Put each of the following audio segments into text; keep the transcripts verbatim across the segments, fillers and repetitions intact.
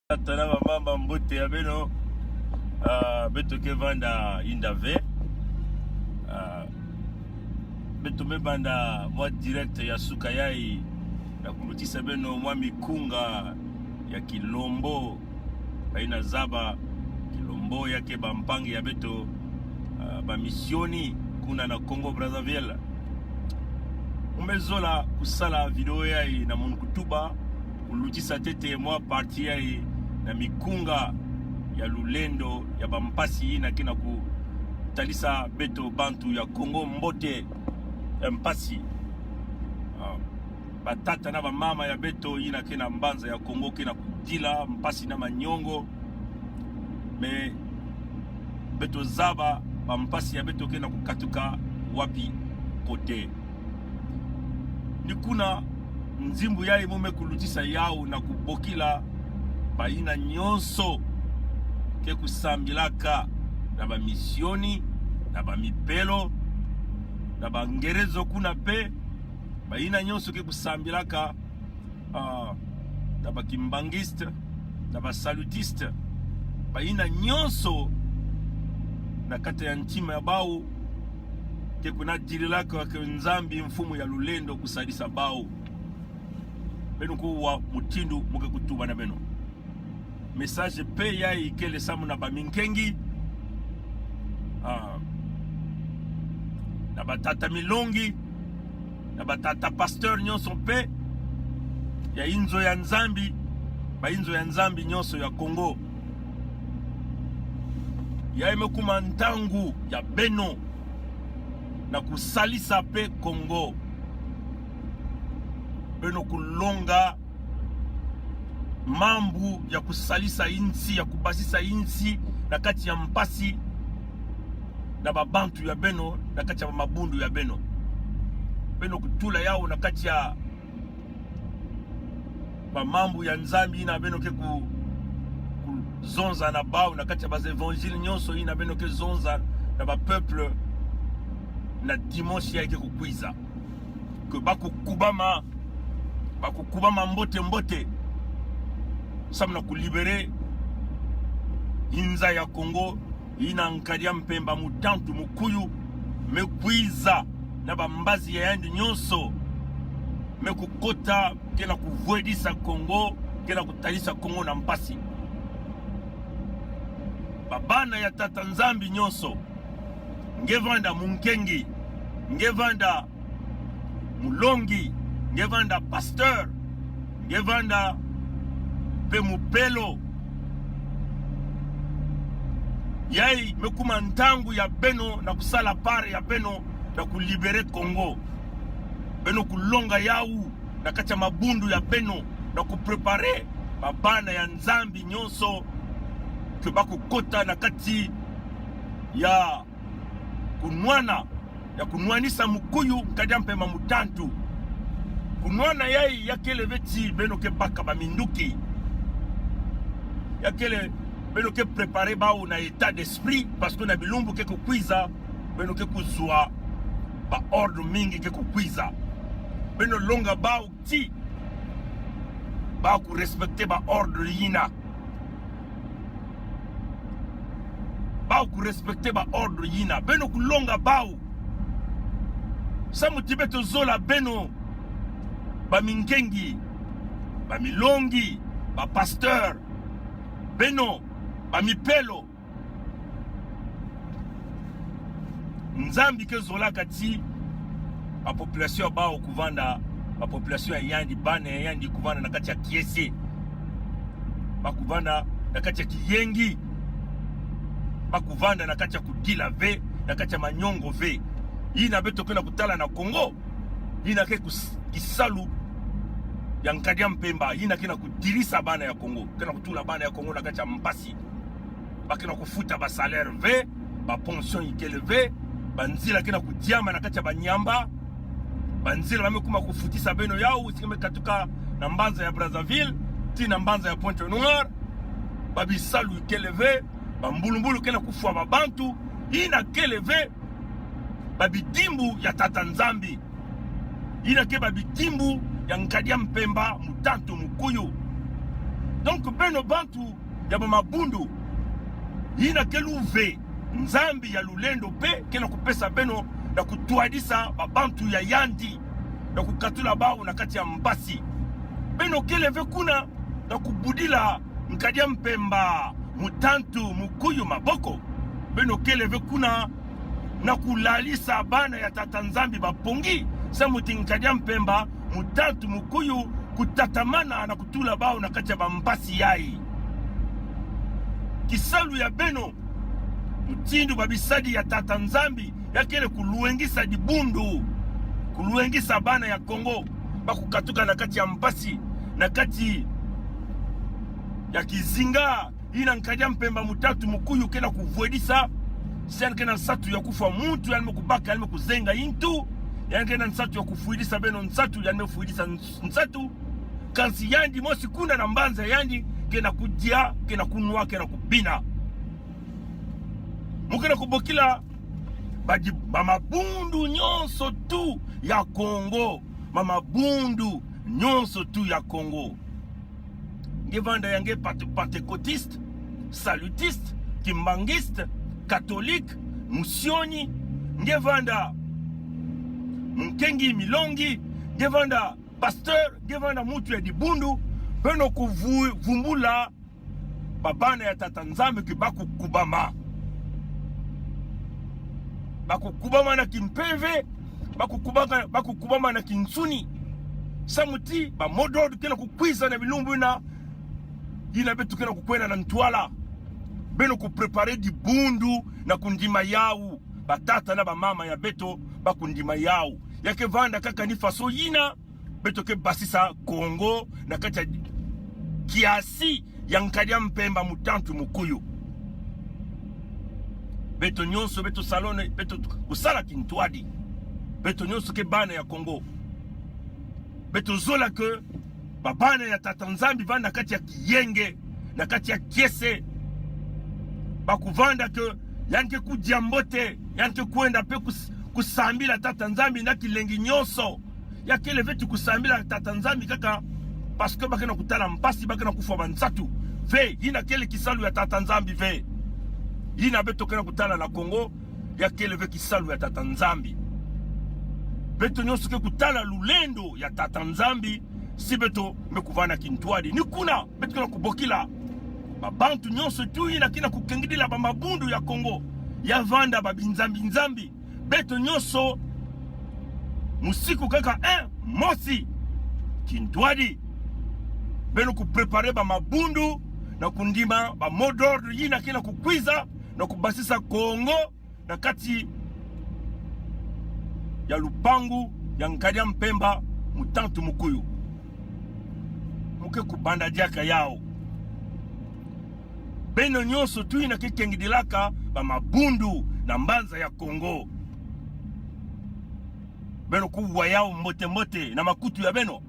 Tata na bamama, mbote ya beno. Ah, beto ke vanda inda ve. Ah, beto me banda mwa direct ya suka yai na kulutisa beno mwa mikunga ya kilombo. Bayina zaba, kilombo ya ke bampangi ya beto, ah, bamisioni kuna na Congo Brazzaville. Mu me zola kusala video yai na mon kutuba, kulutisa ntete mwa parti yai na mikunga ya lulendo ya bampasi yina ke na kutalisa beto bantu ya Congo mbote, eh, mpasi. Ah, batata na bamama ya beto yina ke na mbanza ya Congo ke na kudila mpasi na manyongo. Mais beto zaba bampasi ya beto ke na kukatuka wapi kote. Ni kuna nzimbu yai mu me kulutisa yawu na kubokila bayina nyonso ke kusambilaka na bamisioni, na bamipelo, na bangerezo kuna mpe, bayina nyonso ke kusambilaka, ah, na bakimbanguiste, na basalutiste, bayina nyonso na kati ya ntima ya bawu ke kuna dililaka ke Nzambi, Mfumu ya lulendo, kusalisa bawu. Beno kuwa mutindu mu ke kutuba na beno. Message mpe yai kele samu na baminkengi, ah, na batata milongi, na batata pasteur nyonso mpe ya inzo ya Nzambi, bainzo ya Nzambi nyonso ya Congo. Yai me kuma ntangu ya beno na kusalisa mpe Congo. Beno kulonga mambu ya kusalisa insi, ya kubasisa insi na kati ya mpasi na babantu ya beno, na kati ya bamabundu ya beno. Beno kutula yawu na kati ya bamambu ya Nzambi yina beno ke ku, kuzonza na bawu na kati ya ba évangiles nyonso yina beno ke zonza na bapeuple na dimanche yai ke kukwiza. Que ba kukubama, ba kukubama mbote mbote, samu na kulibérer inza ya Congo, yina Nkadi a Mpemba, mutantu, mukuyu me kwiza na bambazi ya yandi nyonso, me kukota, ke na kuvwedisa Congo, ke na kutalisa Congo na mpasi. Babana ya Tata Nzambi nyonso, nge vanda munkengi, nge vanda mulongi, nge vanda pasteur, nge vanda mpe mupelo. Yai me kuma ntangu ya beno na kusala part ya beno na kulibérer Congo. Beno kulonga yawu na kati ya mabundu ya beno na kupréparer babana ya Nzambi nyonso que ba kukota na kati ya kunwana, ya kunwanisa mukuyu Nkadi a Mpemba, mutantu. Kunwana yai ya kele ve ti beno ke baka baminduki. Ya kele beno ke préparer bawu na état d'esprit, parce que na bilumbu ke kukwiza, beno ke kuzwa ba ordre mingi ke kukwiza. Beno longa bawu ti ba kurespecter ba ordre yina. Ba kurespecter ba ordre yina. Beno kulonga bawu. Samu ti beto zola beno, baminkengi, bamilongi, bapasteur, beno, bamipelo. Nzambi ke zolaka ti bapopulation ya bawu kuvanda, bapopulation ya yandi, bana ya yandi kuvanda na kati ya kiese. Ba kuvanda na kati ya kiyengi. Ba kuvanda na kati ya kudila ve, na kati ya manyongo ve. Yina beto ke na kutala na Congo. Yina ke kus-, kisalu ya Nkadi a Mpemba. Yina ke na kudilisa bana ya Congo. Ke na kutula bana ya Congo na kati ya mpasi. Ba ke na kufuta ba salaire ve, ba pension ikele ve, ba nzila ke na kudiama na kati ya ba nyamba, ba nzila ba me kuma kufutisa beno yawu, sika me katuka na mbanza ya Brazzaville, tii na mbanza ya Pointe-Noire, ba bisalu ikele ve, ba mbulumbulu ke na kufwa ba bantu, yina kele ve, ba bidimbu ya Tata Nzambi. Yina ke ba bidimbu ya Nkadi a Mpemba, Mutantu, Mukuyu. Donc, beno bantu ya ba mabundu, yina ke luve, Nzambi ya lulendo pe ke na kupesa beno na kutwadisa ba bantu ya yandi, na kukatula bawu na kati ya mpasi. Beno kele ve kuna na kubudila Nkadi a Mpemba, Mutantu, Mukuyu maboko. Beno kele ve kuna na kulalisa bana ya Tata Nzambi ba pongi, samu ti Nkadi a Mpemba, Mutantu, Mukuyu kutatamana na kutula bawu na kati ya ba mpasi yayi. Kisalu ya beno, mutindu ba bisadi ya Tata Nzambi, ya kele kulwengisa dibundu, kulwengisa bana ya Congo, ba kukatuka na kati ya mpasi, na kati ya kizinga, yina Nkadi a Mpemba, Mutantu, Mukuyu ke na kuvwedisa. Si yandi ke na nsatu ya kufwa muntu, yandi me kubaka, yandi me kuzenga intu. Yandi ke na nsatu ya kufwidisa beno nsatu, yandi me fwidisa ns-, nsatu. Kansi yandi mosi kuna na mbanza yandi, ke na kudia, ke na kunwa, ke na kubina. Mu ke na kubokila ba di-, ba mabundu nyonso tu ya Congo. Ba mabundu nyonso tu ya Congo. Nge vanda ya nge pate-, pentecôtiste, salutiste, kimbanguiste, catholique, musioni, nge vanda munkengi, milongi, nge vanda pasteur, nge vanda muntu ya dibundu, beno kuvu-, vumbula ba bana ya Tata Nzambi ke ba kukubama. Ba kukubama na kimpeve, ba kukubama, ba kukubama na kinsuni. Samu ti ba mot d'ordre ke na kukwiza na bilumbu yina, yina beto ke na kukwenda na ntwala. Beno kupréparer dibundu na kundima yawu. Ba tata na ba mama ya beto ba kundima yawu. Ya ke vanda kaka ni façon yina beto ke basisa Congo na kati ya kiasi ya Nkadi a Mpemba, Mutantu, Mukuyu. Beto nyonso, beto salone, beto kusala kintwadi. Beto nyonso ke bana ya Congo. Beto zola ke ba bana ya Tata Nzambi vanda na kati ya kiyenge, na kati ya kiese. Ba kuvanda ke yandi ke kudia mbote, yandi ke kwenda pe kus-, kusambila Tata Nzambi na kilengi nyonso. Ya kele ve ti kusambila Tata Nzambi kaka parce que ba ke na kutala mpasi, ba ke na kufwa ba nsatu. Ve, yina kele kisalu ya Tata Nzambi ve. Yina beto ke na kutala na Congo, ya kele ve kisalu ya Tata Nzambi. Beto nyonso ke kutala lulendo ya Tata Nzambi, si beto me kuvanda kintwadi. Ni kuna beto ke na kubokila ba bantu nyonso tu yina ke na kukengidila ba mabundu ya Congo, ya vanda ba binzambi-nzambi. Beto nyonso musiku kaka, eh, mosi, kintwadi. Beno kupréparer ba mabundu na kundima ba mot d'ordre yina ke na kukwiza na kubasisa Congo na kati ya lupangu ya Nkadi a Mpemba, Mutantu, Mukuyu. Mu ke kubanda diaka yawu. Beno nyonso tu yina ke kengidilaka ba mabundu na mbanza ya Congo, beno kuwa yawu mbote-mbote na makutu ya beno.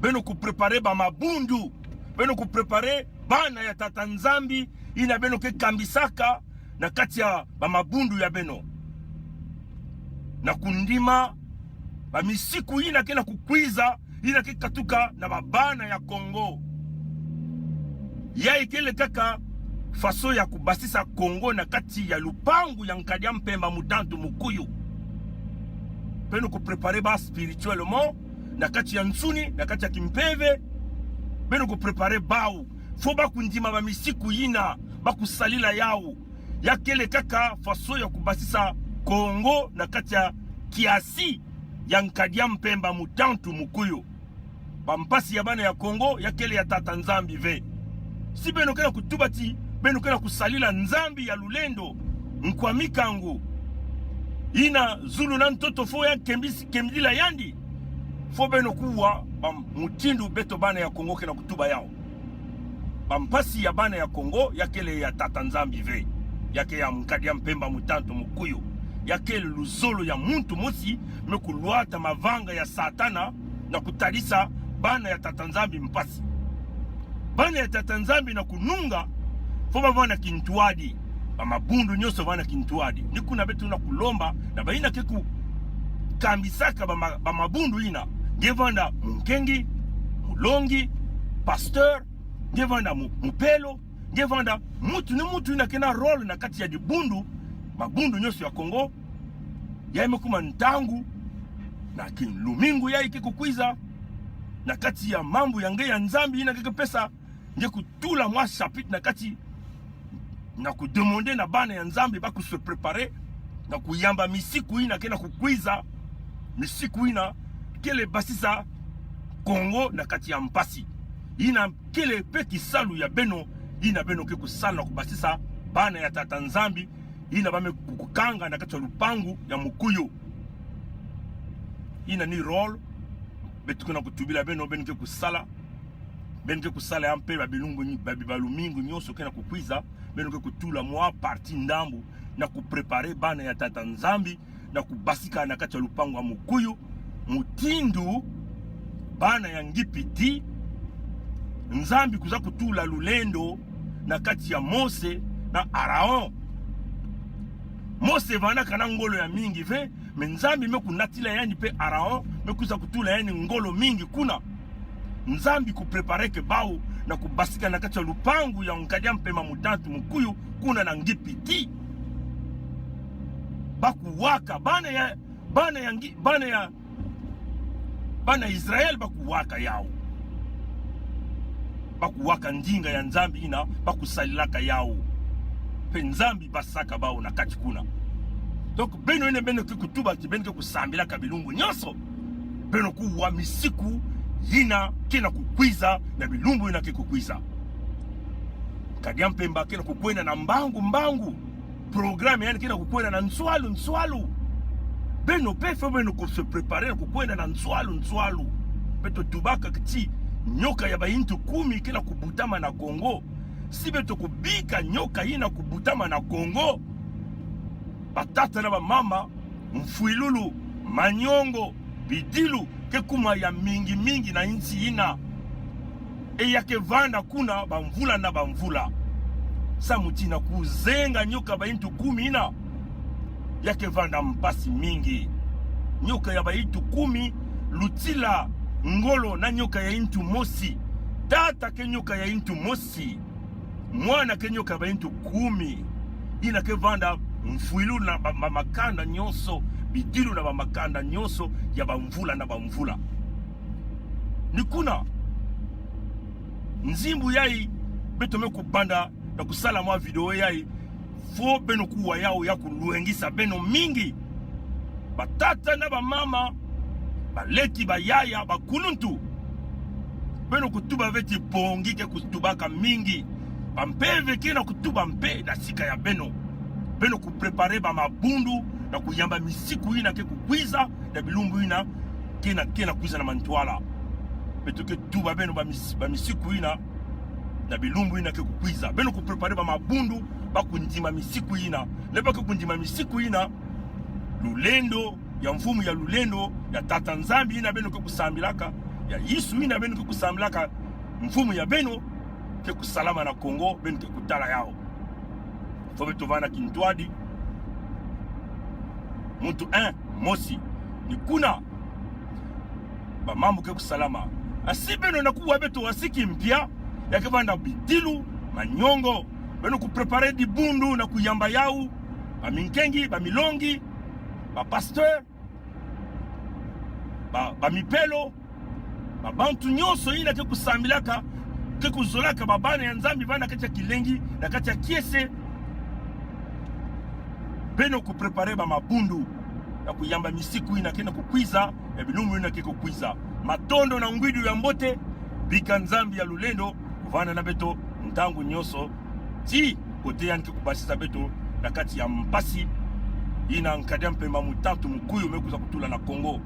Beno kupréparer ba mabundu. Beno kupréparer bana ya Tata Nzambi yina beno ke kambisaka na kati ya ba mabundu ya beno, na kundima ba misiku yina ke na kukwiza, yina ke katuka na ba bana ya Congo. Ya ikele kaka façon ya kubasisa Congo na kati ya lupangu ya Nkadi a Mpemba, Mutantu, Mukuyu. Beno kupréparer ba spirituellement, na kati ya nsuni, na kati ya kimpeve. Beno kupréparer bawu. Faut ba kundima ba misiku yina, ba kusalila yawu. Ya kele kaka façon ya kubasisa Congo na kati ya kiasi ya Nkadi a Mpemba, Mutantu, Mukuyu. Ba mpasi ya bana ya Congo ya kele ya Tata Nzambi ve. Si beno ke na kutuba ti beno ke na kusalila Nzambi ya lulendo, Nkwami Kangu, yina zulu na ntoto faut ya kembis-, kembidila yandi, faut beno kuwa ba mutindu beto bana ya Congo ke na kutuba yawu. Bampasi ya bana ya Congo, ya kele ya Tata Nzambi ve. Ya ke ya Nkadi a Mpemba, Mutantu, Mukuyu. Ya kele luzolo ya muntu mosi, me kulwata mavanga ya Satana, na kutalisa bana ya Tata Nzambi mpasi. Bana ya Tata Nzambi na kununga, fo bavana kintwadi. Bamabundu nyonso vana kintwadi. Ni kuna beto na kulomba, na bayina ke kukambisaka bama-, bamabundu yina. Nge vanda munkengi, mulongi, pasteur, nge vanda mu-, mupelo, nge vanda muntu ni muntu yina kena rôle na kati ya dibundu, mabundu nyonso ya Congo, ya me kuma ntangu, na kilumingu ya ke kukwiza, na kati ya mambu ya nge ya Nzambi yina ke kupesa, nge kutula mwa chapitre na kati, na kudemander na bana ya Nzambi ba ku se préparer, na kuyamba misiku yina kena kukwiza, misiku yina kele basisa Congo na kati ya mpasi. Yina kele pe kisalu ya beno, yina beno ke kusala na kubasisa bana ya Tata Nzambi, yina ba me kukanga na kati ya lupangu ya Mukuyu. Yina ni rôle beto kena kutubila beno, beno ke kusala. Beno ke kusala ya mpe ba bilumbu nyi-, ba bi-, balumingu nyonso kena kukwiza, beno ke kutula mwa partie ndambu, na ku préparer bana ya Tata Nzambi, na kubasika na kati ya lupangu ya Mukuyu, mutindu bana ya Ngipiti, Nzambi kuza kutula lulendo na kati ya Mose na Aaron. Mose vana kana ngolo ya mingi ve, mais Nzambi me kunatila yandi pe Aaron, me kuza kutula yandi ngolo mingi kuna. Nzambi ku préparer ke bawu na kubasika na kati ya lupangu ya Nkadi a Mpemba, Mutantu, Mukuyu, kuna na Ngipiti. Ba kuwaka, bana ya, bana ya Ngi-, bana ya, bana Israël ba kuwaka yawu. Ba kuwaka ndinga ya Nzambi yina, ba kusalilaka yawu. Pe Nzambi basaka bawu na kati kuna. Donc, beno yina beno ke kutuba ti beno ke kusambilaka bilumbu nyonso, beno kuwa misiku yina kena kukwiza, na bilumbu yina ke kukwiza. Nkadi a Mpemba kena kukwenda na mbangu mbangu. Programme yandi kena kukwenda na nswalu nswalu. Beno pe fo beno ku se préparer na kukwenda na nswalu nswalu. Beto tubaka ti nyoka ya bayintu kumi kena kubutama na Congo. Si beto kubika nyoka yina kubutama na Congo, batata na bamama, mfwilulu, manyongo, bidilu, ke kuma ya mingi mingi na nsi yina. E ya ke vanda kuna bamvula na bamvula. Samu ti na kuzenga nyoka bayintu kumi yina, ya ke vanda mpasi mingi. Nyoka ya bayintu kumi lutila ngolo na nyoka ya yintu mosi. Tata ke nyoka ya yintu mosi. Mwana ke nyoka ya bayintu kumi. Yina ke vanda mfwilu na ba, ba makanda nyonso, bidilu na ba makanda nyonso ya bamvula na bamvula. Ni kuna nzimbu yayi beto me kubanda na kusala mwa video yayi, fo beno kuwa yawu ya kulwengisa beno mingi. Batata na bamama, baleki, bayaya, bakuluntu. Beno kutuba ve ti Pongi ke kutubaka mingi. Bampeve kena kutuba mpe na sika ya beno. Beno ku préparer bamabundu na kuyamba misiku yina ke kukwiza, na bilumbu yina kena, kena kwiza na mantwala. Beto ke tuba beno bamis-, bamisiku yina, na bilumbu yina ke kukwiza. Beno ku préparer bamabundu ba kundima misiku yina. Ne ba ke kundima misiku yina, lulendo ya mfumu ya lulendo, ya Tata Nzambi yina beno ke kusambilaka, ya Yesu yina beno ke kusambilaka, mfumu ya beno, ke kusalama na Congo, beno ke kutala yawu. Fo beto vana kintwadi. Muntu un, mosi. Ni kuna bamambu ke kusalama. Asi beno na kuwa beto wasi kimpia, ya ke vanda bidilu, manyongo. Beno ku préparer dibundu na kuyamba yawu. Baminkengi, bamilongi, bapasteur, ba, bamipelo, babantu nyonso yina ke kusambilaka, ke kuzolaka babana ya Nzambi vana kati ya kilengi, na kati ya kiese. Beno ku préparer bamabundu na kuyamba misiku yina kena kukwiza, ya bilumbu yina ke kukwiza. Matondo na ngwidu ya mbote, bika Nzambi ya lulendo kuvana na beto ntangu nyonso, tii kote yandi ke kubasisa beto na kati ya mpasi yina Nkadi a Mpemba, Mutantu, Mukuyu me kwiza kutula na Congo.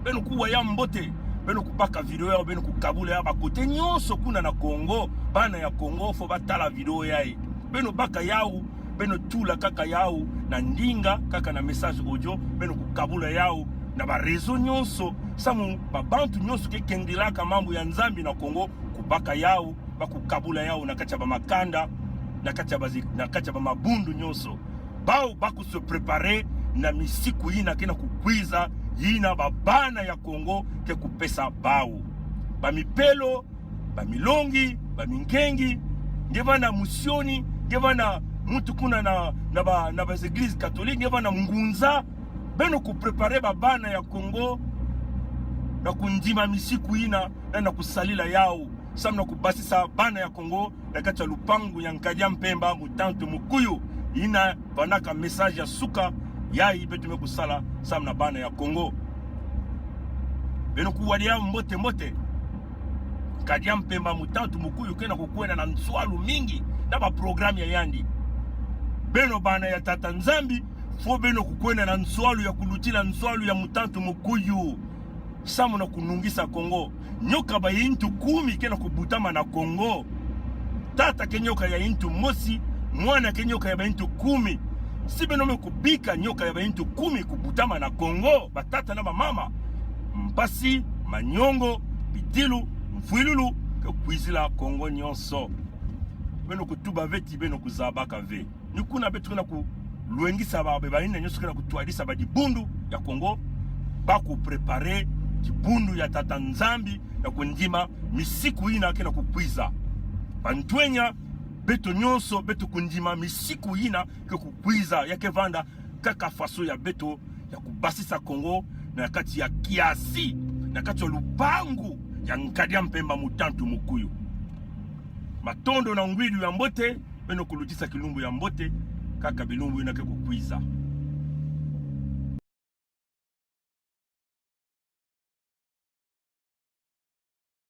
Beno kuwa ya mbote, Beno kubaka vidéo yayi, beno kukabula ya ba côté nyonso kuna na Congo. Bana ya Congo, faut batala vidéo yayi. Beno baka yawu, beno tula kaka yawu na ndinga, kaka na message audio, beno kukabula yawu na ba réseau nyonso. Samu ba bantu nyonso ke kengilaka mambu ya Nzambi na Congo, kubaka yawu, ba kukabula yawu na kati ya ba makanda, na kati ya ba zi-, na kati ya ba mabundu nyonso. Bawu ba ku se préparer na misiku yina ke na kukwiza, yina ba bana ya Congo ke kupesa bawu. Ba mipelo, ba milongi, ba mingengi, nge vana musioni, nge vana muntu kuna na, na ba, na ba église catholique, nge vana ngunza. Beno kupréparer ba bana ya Congo na kundima misiku yina, na, na kusalila yawu. Samu na kubasisa bana ya Congo na kati ya lupangu ya Nkadi a Mpemba, Mutantu, Mukuyu. Yina vandaka message ya suka yayi beto me kusala samu na bana ya Congo. Beno kuwadi yawu mbote mbote. Nkadi a Mpemba, Mutantu, Mukuyu ke na kukwenda na nswalu mingi na ba programme ya yandi. Beno bana ya Tata Nzambi, faut beno kukwenda na nswalu ya kulutila nswalu ya Mutantu, Mukuyu. Samu na kunungisa Congo. Nyoka ba intu kumi ke na kubutama na Congo. Tata ke nyoka ya intu mosi, mwana ke nyoka ya ba intu kumi. Si beno me kubika nyoka ya ba intu kumi kubutama na Congo, ba tata na ba mama, mpasi, manyongo, bidilu, mfwilulu ke kwizila Congo nyonso. Beno kutuba ve ti beno kuzabaka ve. Ni kuna beto ke na kulwengisa ba, ba, bayina nyonso ke na kutwadisa ba dibundu ya Congo, ba kupréparer dibundu ya Tata Nzambi na kundima misiku yina ke na kukwiza. Ba ntwenya, beto nyonso, beto kundima misiku yina ke kukwiza, ya ke vanda kaka faso ya beto ya kubasisa Congo na kati ya kiasi, na kati ya lupangu ya Nkadi a Mpemba, Mutantu, Mukuyu. Matondo na ngwilu ya mbote, beno kulutisa kilumbu ya mbote, kaka bilumbu yina ke kukwiza.